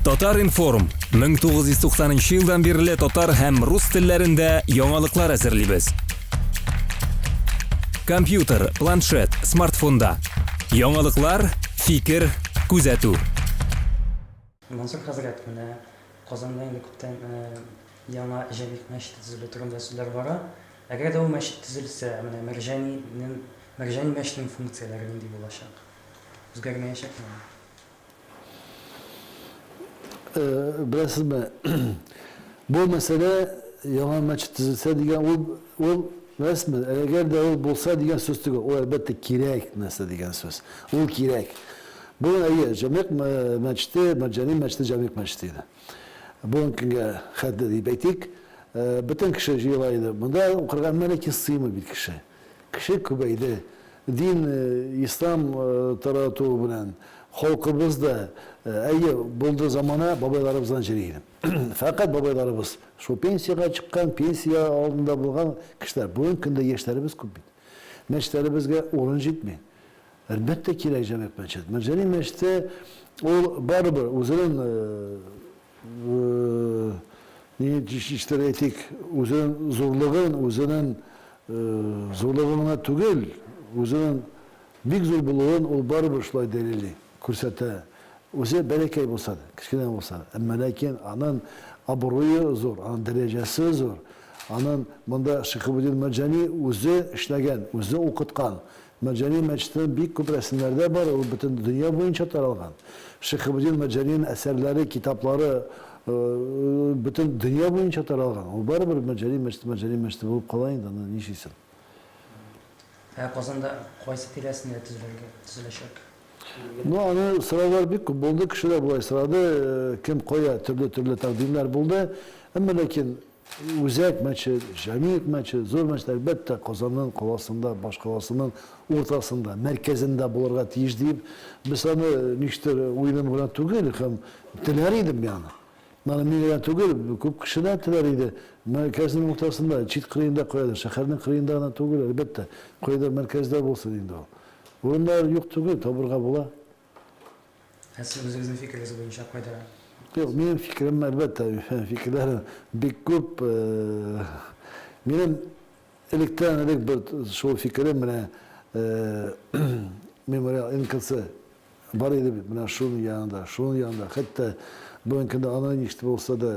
Татар-информ, 1990 нчы елдан бирле татар һәм рус телләрендә яңалыклар әзерлибез. Компьютер, планшет, смартфонда. Яңалыклар, фикер, күзәтү. Мансур хәзрәт, менә Казанда инде күптән яңа Җәмигъ мәчете төзелү турында сүзләр бара. Әгәр дә ул мәчет төзелсә, менә Мәрҗанинең, Мәрҗани мәчетенең функцияләре нинди булачак? Үзгәрмәячәкме ул? Беләсезме, бу мәсьәлә яңа мәчет төзелсә дигән ул ул беләсезме, әгәр дә ул булса дигән сүз түгел, ул әлбәттә кирәк нәрсә дигән сүз. Ул кирәк. Бу әйе, Җәмигъ мәчете, Мәрҗани мәчете Җәмигъ мәчете иде. Бүгенге көнгә хәтле дип әйтик, бөтен кеше җыела иде. Монда укырга әмма ләкин сыймый бит кеше. Кеше күбәйде. Дин, ислам тарату белән халкыбыз да, әйе, булды замана, бабайларыбыздан җыри иде. Фәкать бабайларыбыз, шул пенсиягә чыккан, пенсия алдында булган кешеләр. Бүгенге көндә яшьләребез күп бит. Мәчетләребезгә урын җитми. Әлбәттә кирәк Җәмигъ мәчет. Мәрҗани мәчете ул барыбер үзенең Ничектер әйтик, үзенең зурлыгын, үзенең зурлыгын гына түгел, үзенең бик зур булуын ул барыбер шулай дәлилли, күрсәтә. Үзе бәләкәй булса да, кечкенә булса да, әмма ләкин аның абруе зур, аның дәрәҗәсе зур. Аның монда Шиһабетдин Мәрҗани үзе эшләгән, үзе укыткан. Мәрҗани мәчетенең бик күп рәсемнәре дә бар, ул бөтен дөнья буенча таралган. Шиһабетдин Мәрҗанинең әсәрләре, китаплары бөтен дөнья буенча таралган. Ул барыбер Мәрҗани мәчете Мәрҗани мәчете булып кала инде, аны нишлисең. Ә Казанда кайсы тирәсендә төзелергә, төзеләчәк? Ну, аны сораулар бик күп булды, кешеләр болай сорады, кем кая, төрле-төрле тәкъдимнәр булды. Әмма ләкин Үзәк мәчет, Җәмигъ мәчет, зур мәчет, әлбәттә, Казанның каласында, башкаласының уртасында, мәркәзендә булырга тиеш диеп, без аны ничектер уйланып гына түгел, һәм теләр идем мин аны. Аны мин генә түгел, күп кеше дә теләр иде. Мәркәзнең уртасында, чит кырыенда каядыр, шәһәрнең кырыенда гына түгел, әлбәттә, кайда мәркәздә булсын инде ул. Урыннар юк түгел, табырга була. Ә сез үзегезнең фикерегез буенча кайда? Юк, минем фикерем, әлбәттә, фикерләрем бик күп. Минем электән элек бер шул фикерем менә мемориал НКЦ бар иде бит, менә шуның янында, шуның янында, хәтта бүгенге көндә аны ничек булса да,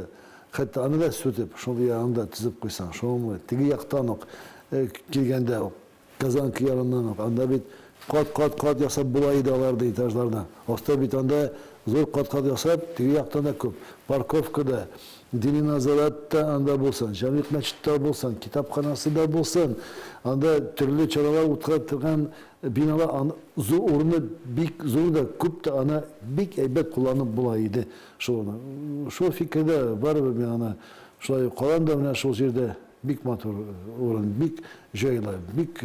хәтта аны да сүтеп, шуның янында төзеп куйсаң, шуның теге яктан ук килгәндә ук Казанка яныннан ук. Анда бит кат-кат-кат ясап була иде аларны этажларны. Аста бит анда зур кат-кат ясап, теге яктан да күп. Парковка да, дини назарат та анда булсын, Җәмигъ мәчет тә булсын, китапханасы да булсын. Анда төрле чаралар үткәрә торган биналар, ан зур урыны бик зур да, күп тә, аны бик әйбәт кулланып була иде шул. Шул фикердә барыбер мин аны шулай ук калам да менә шул җирдә. Бик матур урын, бик җайлы, бик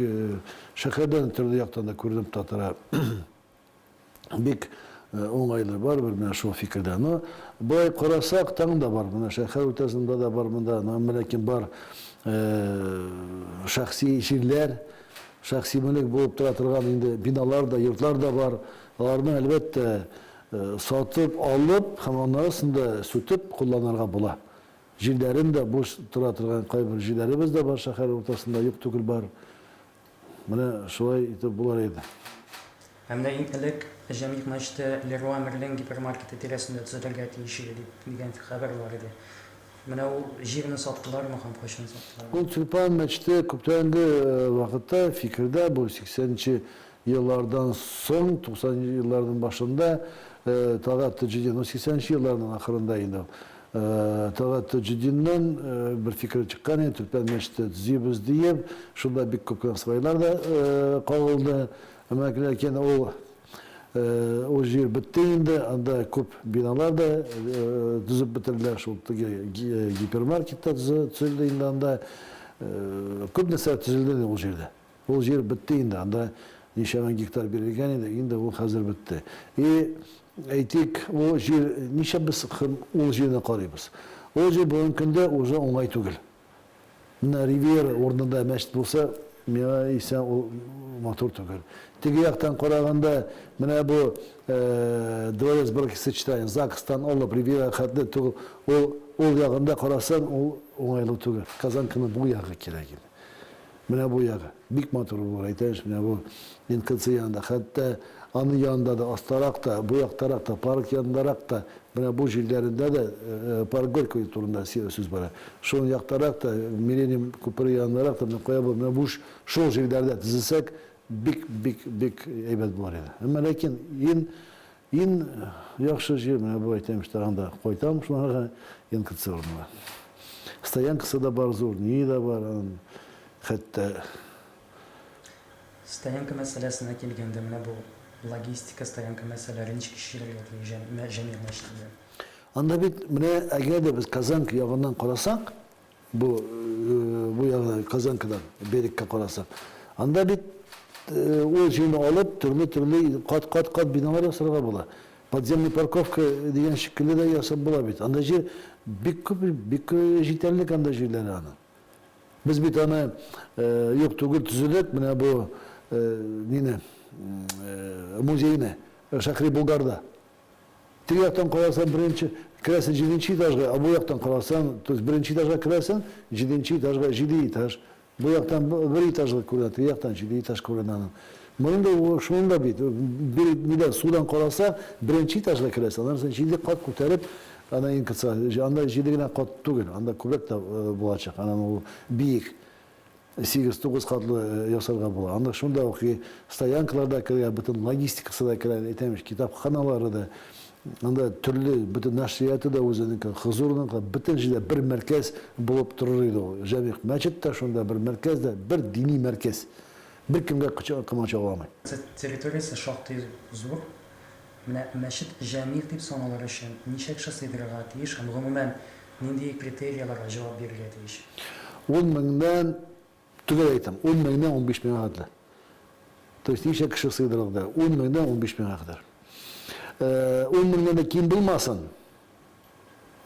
шәһәрдән төрле яктан да күренеп тә тора. Бик уңайлы, барыбер менә шул фикердә. Но болай карасак, тагын да бар, менә шәһәр уртасында да бар монда, но әмма ләкин бар шәхси җирләр, шәхси мүлек булып тора торган инде биналар да, йортлар да бар. Аларны, әлбәттә, сатып алып һәм аннарысын да сүтеп кулланырга була. Җирләрен дә буш тора торган кайбер җирләребез дә бар шәһәр уртасында, юк түгел бар. Менә шулай итеп булыр иде. Ә менә иң элек Җәмигъ мәчете Леруа Мерлен гипермаркеты тирәсендә төзелергә тиеш иде дип дигән хәбәр бар иде. Менә ул җирне саттылармы һәм кайчан саттылар? Ул Тюльпан мәчете күптәнге вакытта фикердә, бу 80 нче еллардан соң, 90 нчы елларның башында Талгат Таҗетдин, ну 80 нчы елларның ахырында инде ул, Талгат Таҗетдиннән бер фикер чыккан иде, Тюльпан мәчете төзибез диеп, шунда бик күп кенә свайлар да кагылды. Әмма ләкин ул ул җир бетте инде, анда күп биналар да төзеп бетерделәр, шул теге гипермаркет та төзелде инде анда. Күп нәрсә төзелде инде ул җирдә. Ул җир бетте инде, анда ничә мең гектар бирелгән иде, инде ул хәзер бетте. И, әйтик, ул җир, ничә без ул җирне карыйбыз? Ул җир бүгенге көндә уже уңай түгел. Менә Ривьера урынында мәчет булса, миңа исә ул матур түгел. Теге яктан караганда, менә бу Дворец бракосочетания, ЗАГСтан алып Ривьера хәтле түгел, ул ул ягында карасаң, ул уңайлы түгел. Казанканың бу ягы кирәк инде. Менә бу ягы бик матур булыр, әйтәм, менә бу НКЦ янында, хәтта аның янында да, астарак та, бу яктарак та, парк янындарак та, менә бу җирләрендә дә, парк Горького турында сүз бара. Шул яктарак та, Миллениум күпере янындарак та, менә кая бу, менә бу шул җирләрдә төзесәк, бик, бик, бик әйбәт булыр иде. Әмма ләкин ин Ин яхшы җир менә бу, әйтәм, тагын да кайтам шуларга, НКЦ урынына. Стоянкасы да бар зур, ние дә бар аның, хәтта. Стоянка мәсьәләсенә килгәндә, менә бу логистика, стоянка мәсьәләре ничек чишелергә тиеш Җәмигъ мәчетендә? Анда бит менә әгәр дә без Казанка ягыннан карасак, Бу бу ягына Казанкадан берегка карасак, анда бит ул җирне алып төрле-төрле кат-кат-кат биналар ясарга була. Подземный парковка дигән шикелле дә ясап була бит. Анда җир бик күп, бик җитәрлек анда җирләре аның. Без бит аны юк түгел төзедек, менә бу нине музейны Шәһри Болгарда. Теге яктан карасаң, беренче керәсең җиденче этажга, ә бу яктан карасаң, то есть беренче этажга керәсең, җиденче этажга җиде этаж. Бу яктан бер этажлы күренә, теге яктан җиде этаж күренә аның. Моның да шуның да бит, бер нидән судан караса, беренче этажга керәсең, аннан соң җиде кат күтәреп, ана НКЦ, анда җиде генә кат түгел, анда күбрәк тә булачак, анан ул биек. 8-9 катлы ясарга була. Анда шунда ук и стоянкалар да керә, бөтен логистикасы да керә, әйтәм ич, китапханалары да. Анда төрле, бөтен нәшрияты да үзенеке, хозурныкы, бөтен җирдә бер мәркәз булып торыр иде ул. Җәмигъ мәчет тә шунда бер мәркәз дә, бер дини мәркәз. Беркемгә комачауламый. Территориясе шактый зур. Менә мәчет җәмигъ дип саналыр өчен ничә кеше сыйдырырга тиеш һәм гомумән нинди критерияләргә җавап бирергә тиеш? Ун меңнән, төгәл әйтәм, ун меңнән 15 меңгә хәтле. То есть ничә кеше сыйдырылды? Ун меңнән 15 меңгә кадәр. Ун меңнән дә ким булмасын.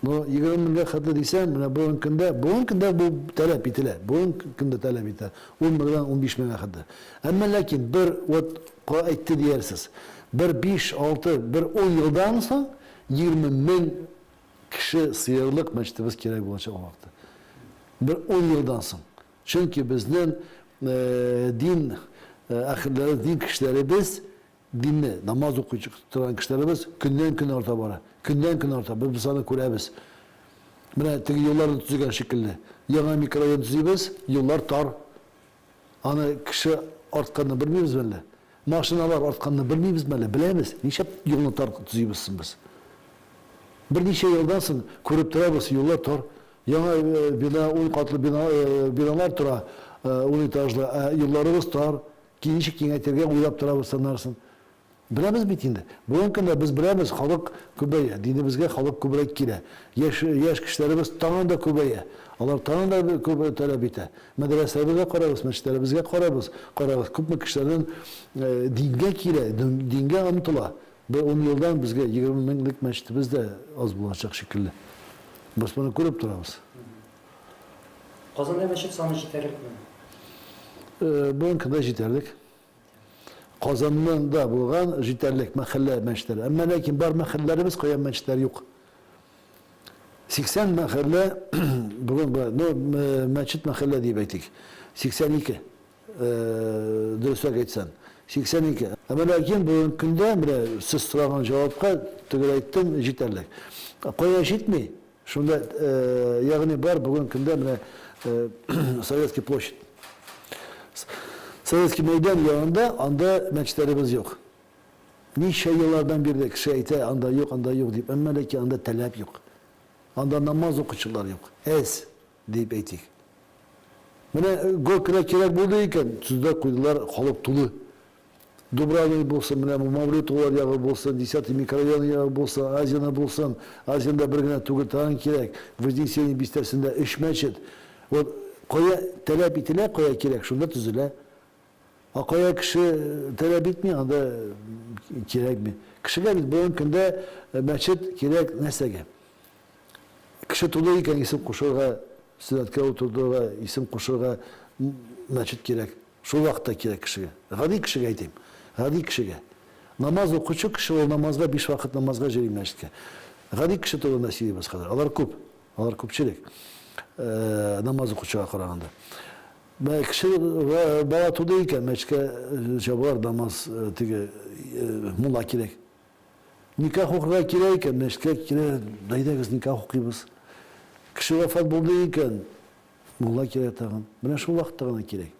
Но 20 меңгә хәтле дисәң, менә бүгенге көндә, бүгенге көндә бу таләп ителә. Бүгенге көндә таләп ителә. 10 меңнән 15 меңгә хәтле. Әмма ләкин бер вот әйтте диярсез. Бер 5, 6, бер 10 елдан соң 20 мең кеше сыерлык мәчетебез кирәк булачак ул вакытта. Бер 10 елдан соң. Чөнки безнең дин әһелләре, дин кешеләребез Динне, намаз укый торган кешеләребез көннән-көн арта бара. Көннән-көн арта. Без без аны күрәбез. Менә теге юлларны төзегән шикелле. Яңа микрорайон төзибез, юллар тар. Аны кеше артканны белмибезме әллә? Машиналар артканны белмибезме әллә? Беләбез. Нишләп юлны тар төзибез соң без? Берничә елдан соң күреп торабыз, юллар тар. Яңа бина, ун катлы бина, биналар тора, ун этажлы, ә юлларыбыз тар. Ничек киңәйтергә уйлап торабыз санарсың. Беләбез бит инде. Бүгенге көндә без беләбез, халык күбәя, динебезгә халык күбрәк килә. Яшь, яшь кешеләребез тагын да күбәя. Алар тагын да күп таләп итә. Мәдрәсәләребезгә карагыз, мәчетләребезгә карабыз, карагыз, күпме кешеләрнең дингә килә, дингә омтыла. Бер ун елдан безгә 20 меңлек мәчетебез дә аз булачак шикелле. Без моны күреп торабыз. Казанда мәчет саны җитәрлекме? Бүгенге көндә җитәрлек. Казаннан да булган җитәрлек мәхәллә мәчетләре. Әмма ләкин бар мәхәлләләребез кая мәчетләр юк. 80 мәхәллә бүген ну, мәчет мәхәллә дип әйтик. 82 дөресрәк әйтсәң. 82. Әмма ләкин бүгенге көндә менә сез сораган җавапка төгәл әйттем, җитәрлек. Кая җитми? Шунда, ягъни бар бүген көндә менә Советский площадь. Советский мәйдан янында анда мәчетләребез юк. Ничә еллардан бирле кеше әйтә, анда юк, анда юк дип, әмма ләкин анда таләп юк. Анда намаз укучылар юк. Әз, дип әйтик. Менә Горькийда кирәк булды икән, төзделәр, куйдылар, халык тулы. Дубравный булсын, менә бу Мавлютовлар ягы булсын, Десятый микрорайон ягы булсын, Азино булсын, Азинода бер генә түгел, тагын кирәк. Вознесение бистәсендә өч мәчет. Вот кая таләп ителә, кая кирәк, шунда төзелә. Ә кая кеше таләп итми, анда кирәкми. Кешегә бит бүгенге көндә мәчет кирәк нәрсәгә? Кеше тулы икән, исем кушырга, сөннәткә утыртырга, исем кушырга мәчет кирәк. Шул вакытта кирәк кешегә. Гади кешегә әйтим. Гади кешегә. Намаз укучы кеше ул намазга биш вакыт намазга йөри мәчеткә. Гади кеше турында сөйлибез хәзер. Алар күп. Алар күпчелек. Намаз укучыга караганда. Менә кеше бала туды икән, мәчеткә чабалар, намаз теге мулла кирәк. Никах укырга кирәк икән, мәчеткә килә, әйдәгез никах укыйбыз. Кеше вафат булды икән, мулла кирәк тагын. Менә шул вакытта гына кирәк.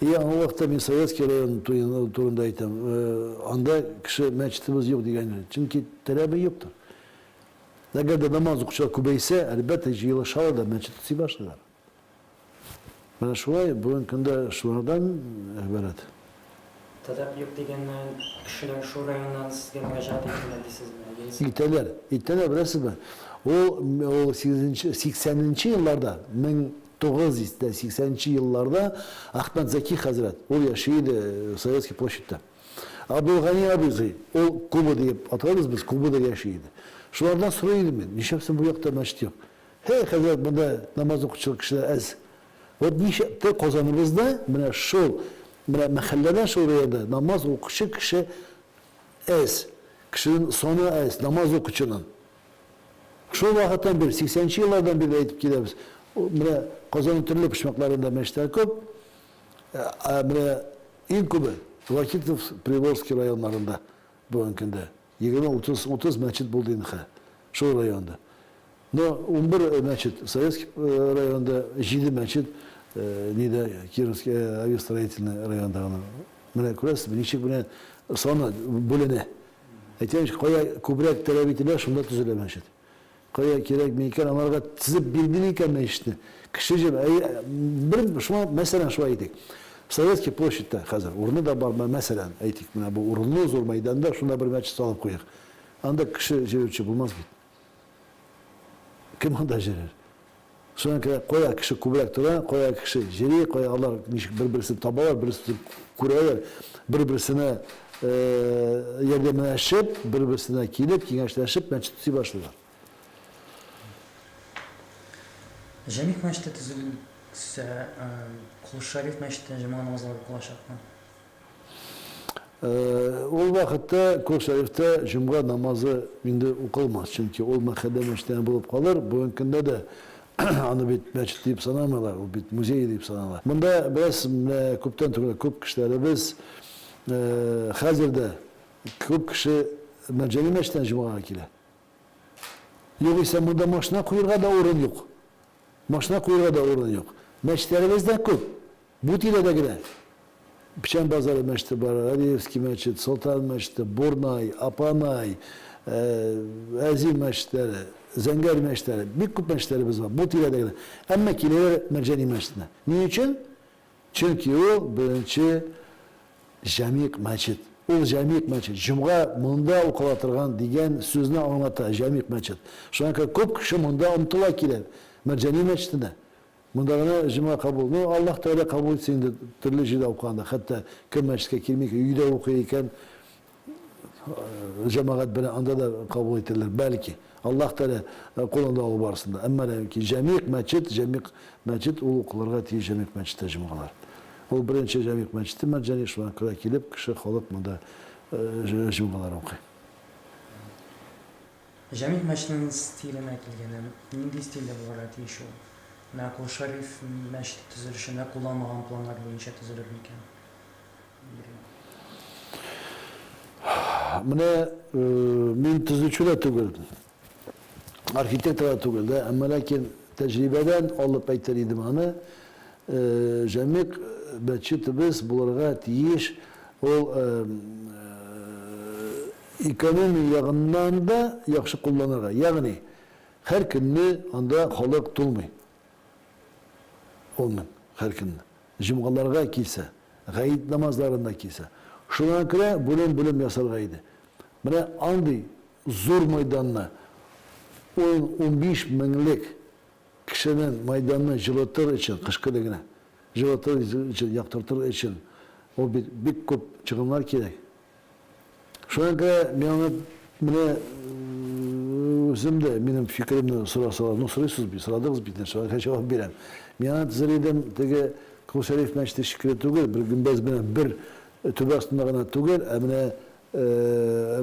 И аңа вакытта мин Советский район турында әйтәм. Анда кеше мәчетебез юк дигән. Чөнки таләбе юктыр. Әгәр дә намаз укучылар күбәйсә, әлбәттә, җыелышалар да мәчет төзи башлыйлар. Менә шулай, бүгенге көндә шулардан гыйбарәт. Таләп юк дигәннән, кешеләр шул районнан сезгә мөрәҗәгать иттеләр дисезме? Яисә. Итәләр, итәләр, беләсезме? Ул, ул сигезенче, сиксәненче елларда, 1980 нче елларда Әхмәтзәки хәзрәт, ул яши иде Советский площадьта. Абдулгани абыйзый, ул Куба диеп атабыз без, Кубада яши иде. Шулардан сорый идем мин, нишләп соң бу якта мәчет юк? Һәй, хәзрәт, монда намаз укучы кешеләр әз. Вот нишләп Казаныбызда менә шул, менә мәхәлләдә шул районда намаз укучы кеше әз. Кешенең саны әз, намаз укучының. Шул вакыттан бирле, 80 нче еллардан бирле әйтеп киләбез. Менә Казанның төрле почмакларында мәчетләр күп. Ә менә иң күбе Вахитов, Приволжский районнарында бүгенге көндә. 20, 30, 30 мәчет булды инде хә. Шул районда. Но 11 мәчет Советский районында, 7 мәчет нидә, Кировский авиастроительный районда гына. Менә күрәсезме, ничек менә саны бүленә. Әйтәм, кая күбрәк таләп ителә, шунда төзелә мәчет. Кая кирәкми икән, аларга төзеп бирдеме икән мәчетне? Кеше җып, әй, бер шуңа, мәсәлән, шулай әйтик. Советский площадьта хәзер урыны да бар, мәсәлән, әйтик, менә бу урынлы зур мәйданда шунда бер мәчет салып куйыйк. Анда кеше җөрүче булмас бит. Кем анда җөрер? Шуңа күрә кая кеше күбрәк тора, кая кеше җөри, кая алар ничек бер-берсен табалар, бер-берсен күрәләр, бер-берсенә ярдәмләшеп, бер-берсенә килеп, киңәшләшеп мәчет төзи башлыйлар. Җәмигъ мәчете төзелсә, Кол Шәриф мәчетенә җомга намазлары укылачакмы? Ул вакытта Кол Шәрифтә җомга намазы инде укылмас, чөнки ул мәхәллә мәчете булып калыр. Бүгенге көндә дә аны бит мәчет дип санамыйлар, ул бит музей дип санала. Монда бераз менә күптән түгел күп кешеләребез хәзер дә күп кеше Мәрҗани мәчетенә җомгага килә. Югыйсә монда машина куерга да урын юк. Машина куерга да урын юк. Мәчетләребез дә күп. Бу тирәдә генә Печән базары мәчете бар, Алиевский мәчет, Солтан мәчете, Бурнай, Апанай, Әзи мәчетләре, Зәңгәр мәчетләре, бик күп мәчетләребез бар бу тирәдә генә. Әмма киләләр Мәрҗани мәчетенә. Ни өчен? Чөнки ул беренче җәмигъ мәчет. Ул җәмигъ мәчет, җомга монда укыла торган дигән сүзне аңлата җәмигъ мәчет. Шуңа күрә күп кеше монда омтыла килә Мәрҗани мәчетенә. Монда гына җомга кабул. Ну, Аллаһ Тәгалә кабул итсен инде, төрле җирдә укыганда, хәтта кем мәчеткә килми икән, өйдә укый икән, җәмәгать белән анда да кабул итәләр, бәлки. Аллаһ Тәгалә кулында ул барысын да. Әмма ләкин җәмигъ мәчет, җәмигъ мәчет ул укылырга тиеш җәмигъ мәчеттә җомгалар. Ул беренче җәмигъ мәчете Мәрҗани, шуңа күрә килеп кеше, халык монда җомгалар укый. Җәмигъ мәчетенең стиленә килгәндә, нинди стильдә булырга тиеш ул? Менә Кол Шәриф мәчете төзелешендә кулланылган планнар буенча төзелер микән? Менә мин төзүче дә түгел, архитектор да түгел дә, әмма ләкин тәҗрибәдән алып әйтер идем аны. Җәмигъ мәчетебез булырга тиеш, ул Экономия ягыннан да яхшы кулланырга. Ягъни, һәр көнне анда халык тулмый. Гомумән, һәр көнне. Җомгаларга килсә, гает намазларына килсә. Шуңа күрә бүлем-бүлем ясарга иде. Менә андый зур майданны, ун-унбиш меңлек кешенең майданны җылытыр өчен, кыш көне генә, җылытыр өчен, яктыртыр өчен, ул бит бик күп чыгымнар кирәк. Шуңа күрә мин аны менә үзем дә минем фикеремне сорасалар, ну сорыйсыз бит, сорадыгыз бит, шуңа күрә җавап бирәм. Мин аны төзер идем теге Кол Шәриф мәчете шикелле түгел, бер гөмбәз белән бер түбә астында гына түгел, ә менә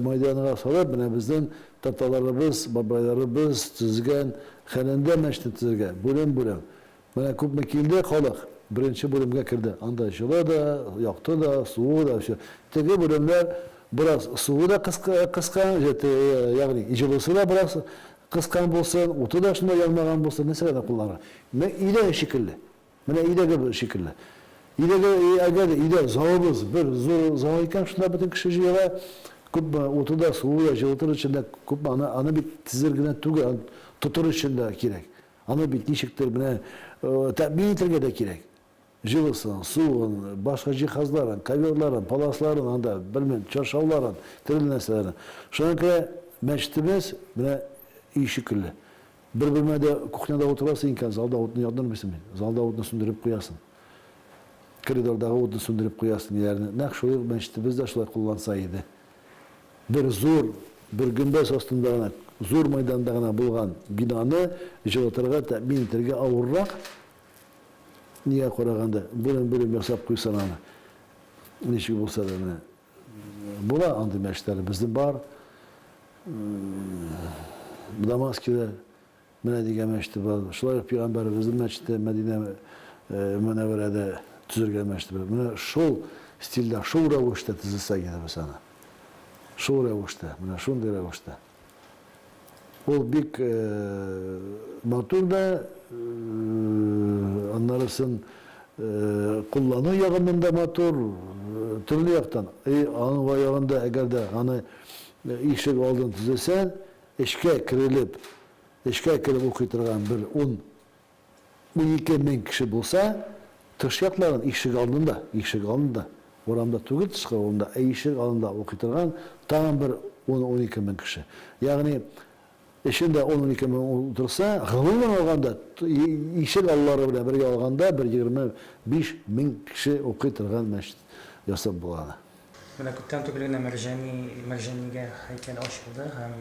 мәйданга салып, менә безнең татарларыбыз, бабайларыбыз төзегән хәлендә мәчетне төзергә, бүлем-бүлем. Менә күпме килде халык, беренче бүлемгә керде. Анда җылы да, якты да, суы да, всё. Теге бүлемнәр бераз суы да кыскан, ягъни җылысы да бераз кыскан булсын, уты да шунда янмаган булсын, нәрсәгә дә кулланырга. Менә өйдәге шикелле. Менә өйдәге шикелле. Өйдәге, әгәр өйдә залыбыз бер зур зал икән, шунда бөтен кеше җыела. Күпме уты да, суы да җылытыр өчен дә күпме аны, аны бит тезер генә түгел, аны тотыр өчен дә кирәк. Аны бит ничектер менә тәэмин итәргә дә кирәк. Җылысын, суын, башка җиһазларын, коверларын, паласларын анда, белмим, чаршауларын, төрле нәрсәләрен. Шуңа күрә мәчетебез менә өй шикелле. Бер бүлмәдә, кухняда утырасың икән, залда утны яндырмыйсың бит. Залда утны сүндереп куясың. Коридордагы утны сүндереп куясың, ниләрне. Нәкъ шулай ук мәчетебез дә шулай кулланса иде. Бер зур, бер гөмбәз астында гына, зур мәйданда гына булган бинаны җылытырга, тәэмин итәргә авыррак. Нигә караганда, бүлем-бүлем ясап куйсаң аны, ничек булса да менә була андый мәчетләр безнең бар. Дамаскида Менә дигән мәчете бар. Шулай ук пәйгамбәребезнең мәчете Мәдинә Мөнәвәрәдә төзелгән мәчете бар. Менә шул стильдә, шул рәвештә төзелсәк иде без аны. Шул рәвештә, менә шундый рәвештә. Ул бик матур да, аннарысын куллану ягыннан да матур, төрле яктан. И аның ягында, әгәр дә аны ишек алдын төзесәң, Эшкә керелеп, эшкә кереп укый торган бер ун, 12 мең кеше булса, тыш якларын, ишек алдында, ишек алдында, урамда түгел тышкы урамда, ә ишек алдында укый торган тагын бер ун, 12 мең кеше. Ягъни, эчендә ун, 12 мең утырса, гомумән алганда, ишек аллары белән бергә алганда, бер 25 мең кеше укый торган мәчет ясап була аны. Менә күптән түгел генә Мәрҗани, Мәрҗанигә һәйкәл ачылды һәм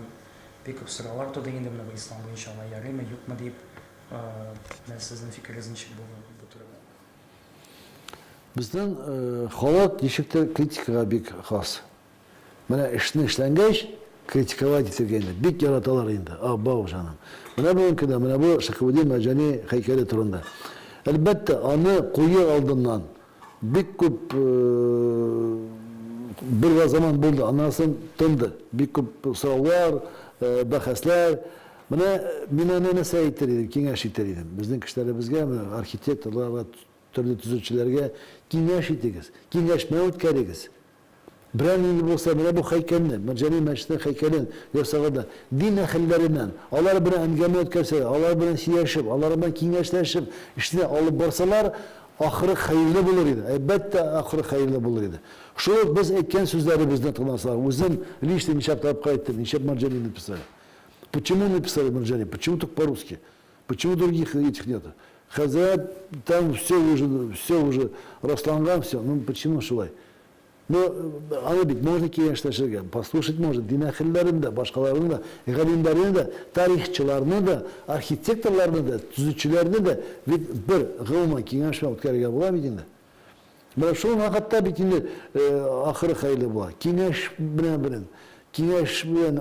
бик күп сораулар туды инде, менә бу ислам буенча алай ярыймы, юкмы дип. Менә сезнең фикерегез ничек бу бу турыда? Безнең халык ничектер критикага бик хас. Менә эшне эшләнгәч, критиковать итәргә инде бик яраталар инде. Абау, җаным. Менә бүгенге көндә менә бу Шәхабетдин Мәрҗани һәйкәле турында. Әлбәттә, аны кую алдыннан Бик күп бер заман булды, аннан соң тынды. Бик күп сораулар, бәхәсләр. Менә мин аны нәрсә әйтер идем, киңәш итәр идем. Безнең кешеләребезгә, менә архитекторларга, төрле төзүчеләргә киңәш итегез, киңәшмә үткәрегез. Берәр нинди булса, менә бу һәйкәлне, Мәрҗани мәчетенең һәйкәлен ясаганда, дин әһелләреннән, алар белән әңгәмә үткәрсәләр, алар белән сөйләшеп, алар белән киңәшләшеп, эшне алып барсалар, ахыры хәерле булыр иде. Әлбәттә, ахыры хәерле булыр иде. Шул ук без әйткән сүзләребезне тыңласалар, үзем лично ничә тапкыр әйттем, ничә Мәрҗани написали. Почему написали Мәрҗани? Почему только по-русски? Почему других этих нет? Хәзрәт, там все уже, все уже расланган, все. Ну почему шулай? Ну, аны бит можно киңәшләшергә, послушать можно, дин әһелләрен дә, башкаларны да, галимнәрне дә, тарихчыларны да, архитекторларны да, төзүчеләрне дә бит бер гомумән киңәшмә үткәрергә була бит инде. Менә шул вакытта бит инде ахыры хәерле була. Киңәш белән белән, киңәш белән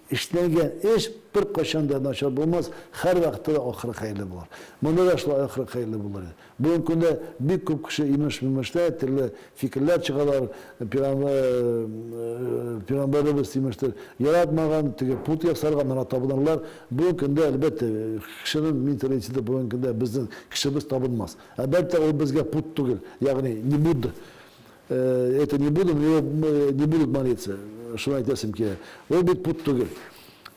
эшләнгән эш беркайчан да начар булмас, һәрвакытта да ахыры хәерле булыр. Монда да шулай ахыры хәерле булыр иде. Бүгенге көндә бик күп кеше имеш-мимешләр, төрле фикерләр чыгалар, пәйгамбәребез имештер яратмаган, теге пут ясарга, моңа табынырлар. Бүгенге көндә, әлбәттә, кешенең менталитеты бүгенге көндә безнең кешебез табынмас. Әлбәттә, ул безгә пут түгел, ягъни не Будда. Это не Будда, но его не будут молиться. Шуны әйтәсем килә. Ул бит пут түгел.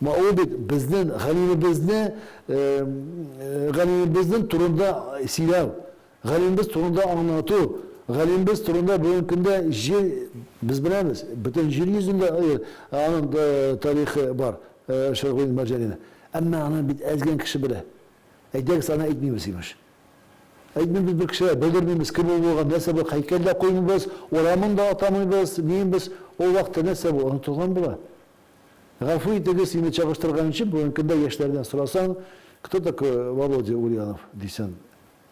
Ул бит безнең галимебезне, галимебезнең турында сөйләү, галимебез турында аңлату, галимебез турында бүгенге көндә җир, без беләбез, бөтен җир йөзендә аның тарихы бар, Шәйхуллин Мәрҗанинең. Әмма аны бит әз генә кеше белә. Әйдәгез, аны әйтмибез, имеш. Әйтмибез бер кешегә, белдермибез, кем ул булган, нәрсә бу, һәйкәл дә куймыйбыз, урамын да атамыйбыз, нимибез. Ул вакытта нәрсә бу, онытылган була. Гафу итегез, инде чагыштырган өчен, бүгенге көндә яшьләрдән сорасаң, кто такой Володя Ульянов, дисәң,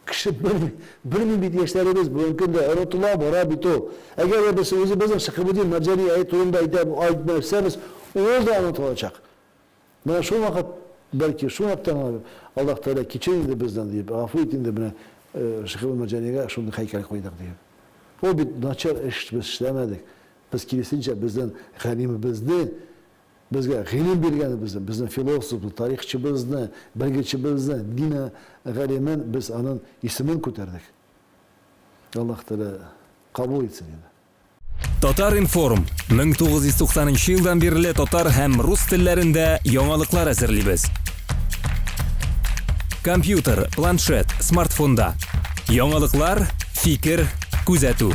Кеше белми, белми бит яшьләребез бүгенге көндә онытыла бара бит ул. Әгәр дә без үзебезнең Шиһабетдин Мәрҗани әй турында әйтә әйтмәсәбез, ул да онытылачак. Менә шул вакыт бәлки шул яктан гына Аллаһ Тәгалә кичер инде бездән диеп, гафу ит инде менә Шиһабетдин Мәрҗанигә шундый һәйкәл куйдык диеп. Ул бит начар эш без эшләмәдек. Без киресенчә безнең галимебезне Безгә гыйлем биргәнебезне, безнең философны, тарихчыбызны, белгечебезне, дин галимен без аның исемен күтәрдек. Аллаһ Тәгалә кабул итсен инде. Татар-информ, 1990 нчы елдан бирле татар һәм рус телләрендә яңалыклар әзерлибез. Компьютер, планшет, смартфонда. Яңалыклар, фикер, күзәтү.